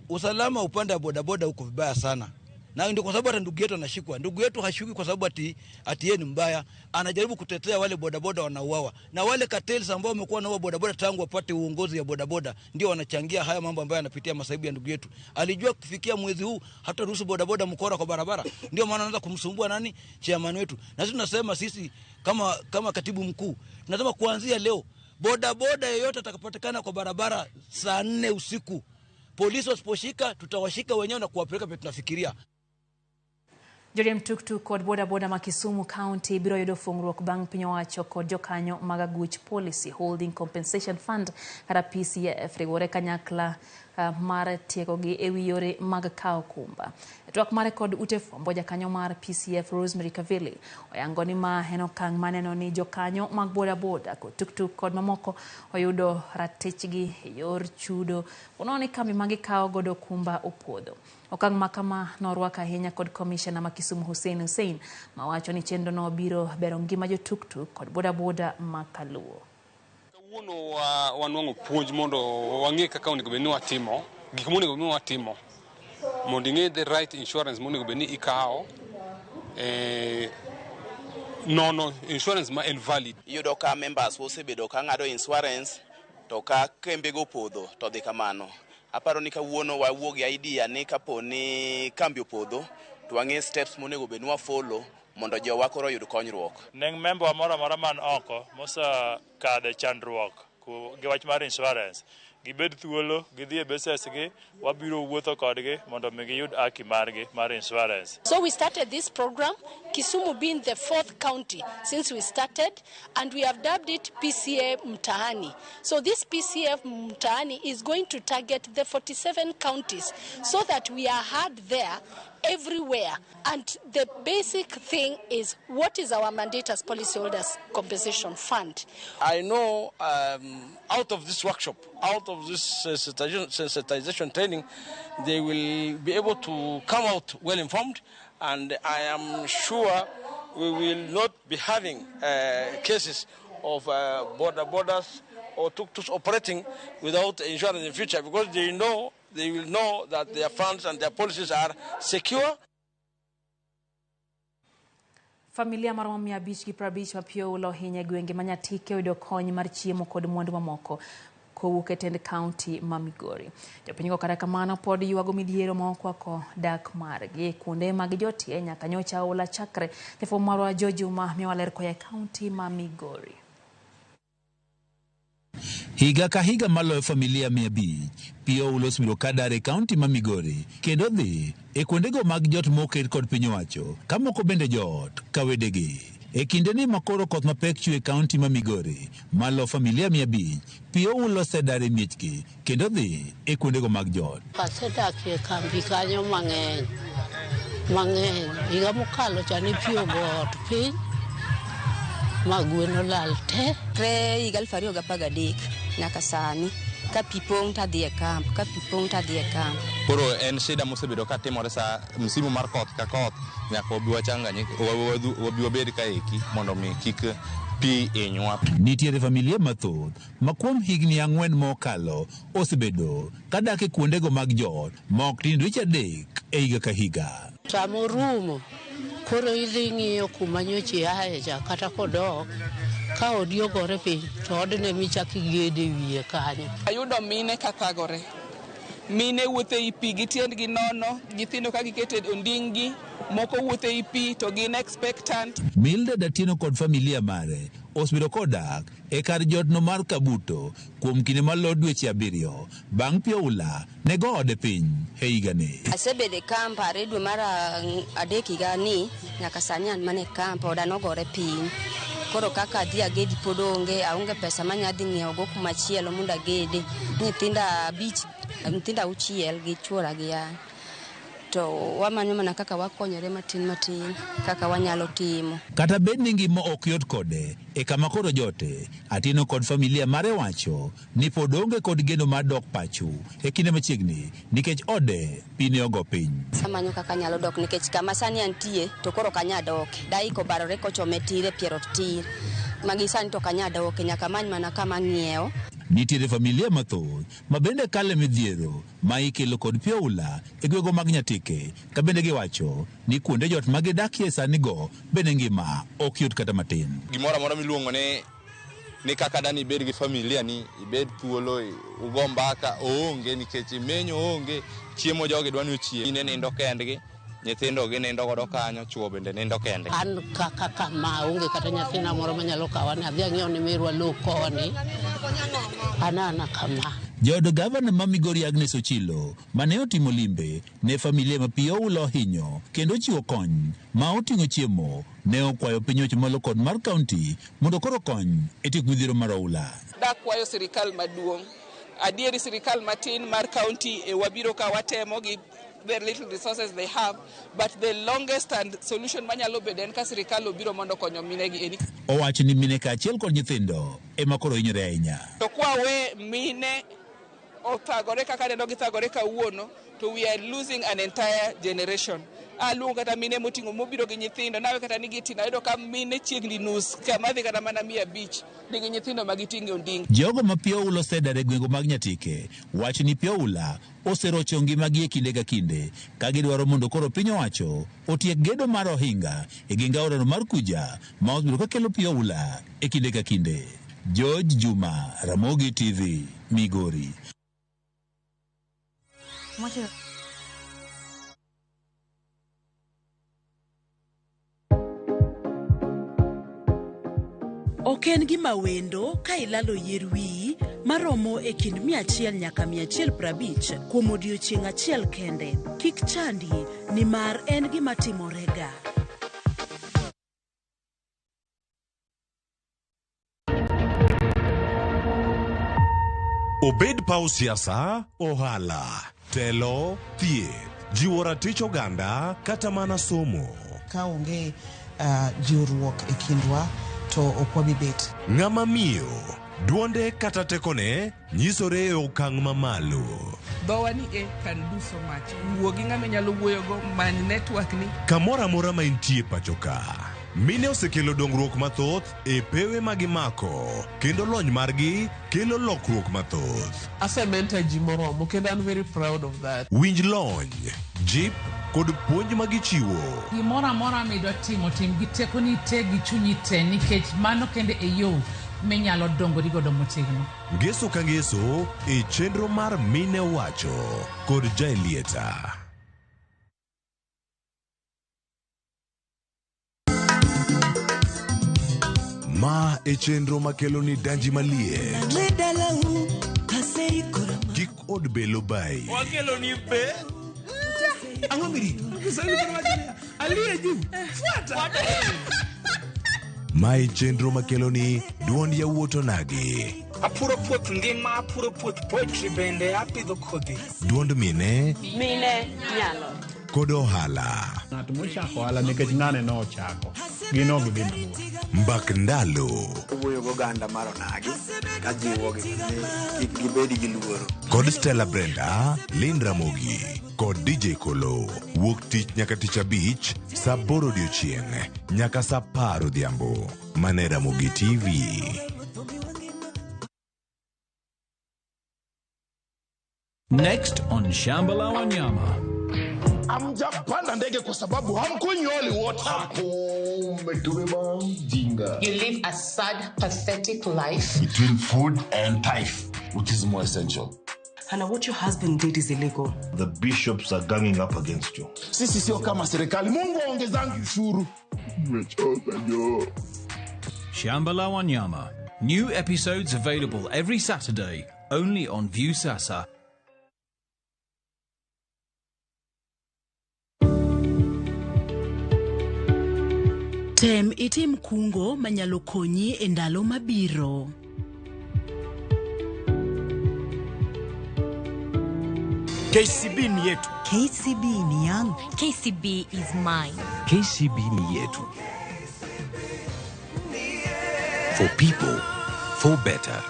Usalama upande wa bodaboda uko vibaya sana, na ndio kwa sababu hata ndugu yetu anashikwa. Ndugu yetu hashuki kwa sababu ati yeye ni mbaya, anajaribu kutetea wale bodaboda wanauawa, na wale cartels ambao wamekuwa wanaua bodaboda tangu wapate uongozi ya bodaboda ndio wanachangia haya mambo ambayo yanapitia masaibu ya ndugu yetu. Alijua kufikia mwezi huu hataruhusu bodaboda mkora kwa barabara, ndio maana anaanza kumsumbua nani, chairman wetu. Na sisi tunasema, sisi kama katibu mkuu tunasema kuanzia leo bodaboda yeyote atakapatikana kwa barabara saa 4 usiku, polisi wasiposhika tutawashika wenyewe na kuwapeleka penye tunafikiria. Joriemb tuktuk kod bodaboda ma Kisumu County biro yudo fungruok bang' piny owacho kod jokanyo mag aguch Policy Holding Compensation Fund kata PCF riwore kanyakla mar tiegogi ewi yore mag kawo okumba. E twak mare kod ute fwambo, jakanyo mar PCF Rosemary Kavili oyango ni ma en okang' maneno ni jokanyo mag bodaboda kod tuktuk kod mamoko oyudo ratichgi e yor chudo ponono ni kambi ma gikawo godo okumba opodho. Okang' ma kama norwak ahinya kod komishona ma Kisumu Hussein Hussein mawacho ni chenrono biro bero ngima jotuktuk kod bodaboda ma kaluo. Kawuono wanwang'o puonj mondo wang'e kaka onego bed ni watimo gik monego bed ni watimo mondo ing'e the right insurance monego bed ni ikawo, nono insurance ma en valid. Iyudo ka members osebedo ka ng'ado insurance to ka kembego opodho to dhi kamano. Aparo ni kawuono wawuok gi idea ni kapo ni kambi opodho to wang'e steps monego bed ni wafollow mondo jowa koro oyud konyruok. Neng member moro amora man oko mosekadhe chandruok gi wach mar insurance, gibed thuolo gidhi e bases gi, wabiro wuotho kodgi mondo mi giyud haki margi mar insurance. So we started this program, Kisumu being the fourth county since we started, and we have dubbed it PCA Mtaani. So this PCA Mtaani is going to target the 47 counties so that we are heard there everywhere. And the basic thing is, what is our mandate as Policyholders Compensation Fund? I know out of this workshop, out of this sensitization training, they will be able to come out well informed, and I am sure we will not be having cases of borders or tuk-tuks operating without insurance in the future, because they will know that their funds and their policies are secure. Familia maromo 550 ma pi oula ohinyo e gwenge ma Nyatike oyudo kony mar chiemo kod mwandu mamoko kowuok e tend kaunti ma Migori. Jopinygo kata kamano pod ywago midhiero ma okwako dak margi kuonde ma gijotie nyaka nyocha oula chakre. Jafwambo marwa Joe Juma miyowa ler koa e kaunti ma Migori. Higa ka higa maloyo familia 500 pi oula osebedo ka dar e kaunti ma Migori kendo dhi e kuondego mag jot moket kod piny owacho ka moko bende joot ka wedegi. E kindeni ma koro koth mapek chwe e kaunti ma Migori, malo familia 500 pi oula osedar e miechgi kendo dhi e kuondego mag jot. Asedak e kambi kanyo mang'eny mang'eny. Higa mokalo cha ne pi ogo ot piny ma gwen olal te. Re higa 2013 nyaka sani ka pi pong' tadhi e kamp, ka pi pong' tadhi e kamp. Koro en shida mosebedo ka timore sa msimu mar koth ka koth nyaka wabi wachanganyike, wabi wabed kaeki mondo mi kik pi hinywa. Nitiere familia mathoth ma kuom higni 4 mokalo osebedo kadak e kuondego mag joot ma ok tin dweche 3 e higa ka higa. Sama orumo koro idhi ng'iyo kuma nyocha iaye cha, kata kodok ka odi ogore piny to odne michak igede wiye kanyo. Ayudo mine kathagore. Mine wuotho ei pi gi tiendgi nono, nyithindo ka giketo e onding'gi, moko wuotho ei pi to gin expectant. Mildred Atieno kod familia mare osebedo kodak e kar jotno mar Kabuto kuom kinde maloyo dweche 7 bang' pi oula ne go ode piny e higani. Asebedo e kamp are dwe mar 3 higa ni nyaka sani an mana e kamp, oda nogore piny. Koro kaka adhi agedi pod onge, aonge pesa manya dhi ng'iewogo kumachielo mondo agede. Nyithinda 5, nyithinda 6 gi chuora gi an. To wamanyo mana kaka wakonyore matin matin, kaka wanyalo timo. Kata bed ni ngima ok yot kode, e kama koro jote, Atieno kod familia mare wacho ni pod onge kod geno mar dok pacho e kinde machiegni nikech ode pi ne ogo piny. Amanyo kaka anyalo dok nikech kama sani antie to koro ok anyal doke. Daik obarore kochome tir e pier ot tir. Magi sani to ok anyal doke, nyaka amany mana kama ang'iewo. Nitiere familia mathoth ma bende kale midhiero ma ikelo kod pi oula e gwego mag Nyatike, ka bende giwacho ni kuonde jot ma gidakie sani go bende ngima ok yot kata matin. Gimoro amora miluongo ni kaka dani ibed gi familia ni, ibed thuolo, ugo mbaka oonge nikech imenyo oonge, chiemo jogi dwa ni ochiem. Mine nindo kendgi, nyithindo ginindo godo kanyo, chuo bende nindo kendgi. An kaka kama onge kata nyathina moro manyalo kawa ni adhi ang'iew ne merwa lo koni, anana kama. Jaod gavana ma Migori Agnes Ochilo mane otimo limbe ne familia ma pi oula ohinyo kendo chiwo kony ma oting'o chiemo ne okwayo piny owacho malo kod mar kaunti mondo koro kony e tieko midhiero mar oula. Dakwayo sirikal maduong' Adieri sirikal matin mar county e wabiro ka watemo gi the little resources they have, but the longest and solution manyalo bedo en ka sirikal obiro mondo okonyo minegi eni. Owacho ni mine kaachiel kod nyithindo ema koro hinyore ahinya. To kwawe mine othagore kaka aneno githagore kawuono, to we are losing an entire generation. Aluongo kata mine moting'o mobiro gi nyithindo, nawe kata ni giting'o, ayudo ka mine chiegni nus kama dhi kata mana 500 nigi nyithindo ma giting'o e onding. Jogo ma pi oula osedar e gwenge mag Nyatike wacho ni pi oula oserocho ngimagi e kinde ka kinde ka gidwaro mondo koro piny owacho otiek gedo mar ohinga e geng aorano mar Kuja ma osebedo ka kelo pi oula e kinde ka kinde. George Juma, Ramogi TV, Migori. Ok en gima wendo ka ilalo yier wiyi maromo e kind 100 nyaka 150 kuom odiechieng' achiel kende. Kik chandi nimar en gima timorega. Obed paw siasa, ohala, telo, thieth, jiwo ratich oganda kata mana somo. Ka onge jiwruok e kindwa to ok wabi bet. Ng'ama miyo, duonde kata tekone nyisore e okang' mamalo. Dhowa ni e can do so much. Wuo gi ng'ama inyalo wuoyogo, many network ni. Kamoro amora ma intie pacho ka, mine osekelo dongruok mathoth e pewe ma gimako kendo lony margi kelo lokruok mathoth. Asementa ji moromo kendo an very proud of that. Winj lony, jip kod puonj ma gichiwo. Gimoro amora midwa timo, tim gi tekoni te gi chunyi te nikech mano kende e yo minyalo dongori godo motegno. Ngeso ka ngeso e chenro mar Mine Owacho kod Jaelieta. Ma e chenro makelo ni danji maliet. Kik od belo bayi. Wakelo ni be. Ang'o mirito? Kiswahili koro wacho niya, aliye juu, fuata. Ma e chenro makelo ni duond yawuot onagi. Apuro puoth ngima, apuro puoth poetry bende apidho kodhi. Duond mine Mine nyalo. kod ohala. Ng'at mochako ohala nikech ng'ane nochako, gin ok gidhi mabor. Mbak ndalo. Wuoyo goganda mar onagi kajiwogi ni kik gibed gi luoro. Kod Stella Brenda, Lynn Ramogi kod DJ Kolo. Wuok tich nyaka tich abich, saa aboro odiochieng' nyaka saa apar odhiambo. Mane Ramogi TV. Next on Shamba la Wanyama. Hamjapanda ndege kwa sababu hamkunywi holy water. Umetubeba mjinga. You live a sad, pathetic life. Between food and tithe, which is more essential? Hannah, what your husband did is illegal. The bishops are ganging up against you. Sisi sio kama serikali. Mungu aongezangi ushuru. Nimechoka jo. Shamba la Wanyama. New episodes available every Saturday, only on Viusasa. Tem itim kungo manyalo konyi e ndalo mabiro. KCB ni yetu. KCB ni yangu. KCB is mine. KCB ni yetu. For people, for better.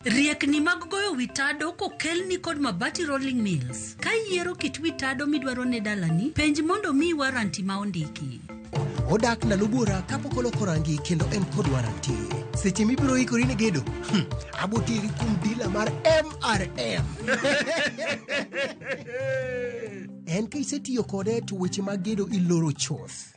Riekni mag goyo wi tado kokelni kod Mabati Rolling Mills. Ka iyiero kit wi tado midwaro ne dalani, penj mondo omiyi waranti ma ondiki. Odak ndalo buora kapok oloko rangi kendo en kod waranti. Seche mibiro ikori ne gedo, aboteri kuom dila mar MRM. En ka isetiyo kode to weche mag gedo iloro chuth.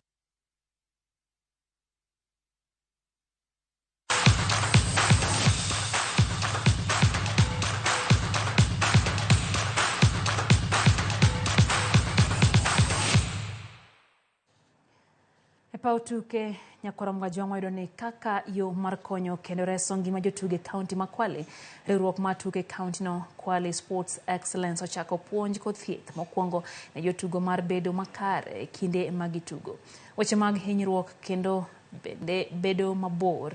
E paw tuke nyakwara Mgajwang' wayudo ni kaka yo mar konyo kendo reso ngima jotugo e kaunti ma Kwale, riwruok mar tuke e kaunti no Kwale Sports Excellence ochako puonj kod thieth mokwongo ne jotugo mar bedo makare e kinde ma gitugo. Weche mag hinyruok kendo bende bedo mabor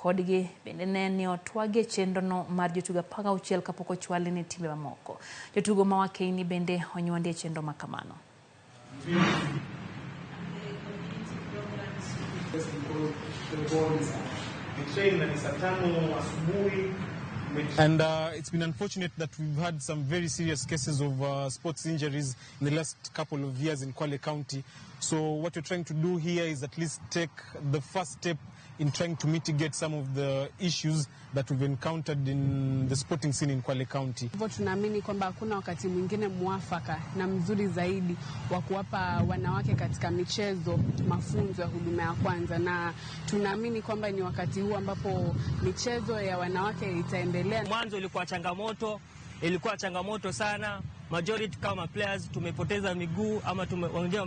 Kodgi bende ne ni otwagi e chenrono mar jotugo 16 kapok ochwali ne timbe mamoko. Jotugo ma Wakeini bende onyuandi e chenro makamano. And it's been unfortunate that we've had some very serious cases of sports injuries in the last couple of years in Kwale County. So what we're trying to do here is at least take the first step in trying to mitigate some of the issues that we've encountered in the sporting scene in Kwale County. Hivyo tunaamini kwamba hakuna wakati mwingine mwafaka na mzuri zaidi wa kuwapa wanawake katika michezo mafunzo ya huduma ya kwanza, na tunaamini kwamba ni wakati huu ambapo michezo ya wanawake itaendelea. Mwanzo ilikuwa changamoto sana. Majority kama players tumepoteza miguu ama wengine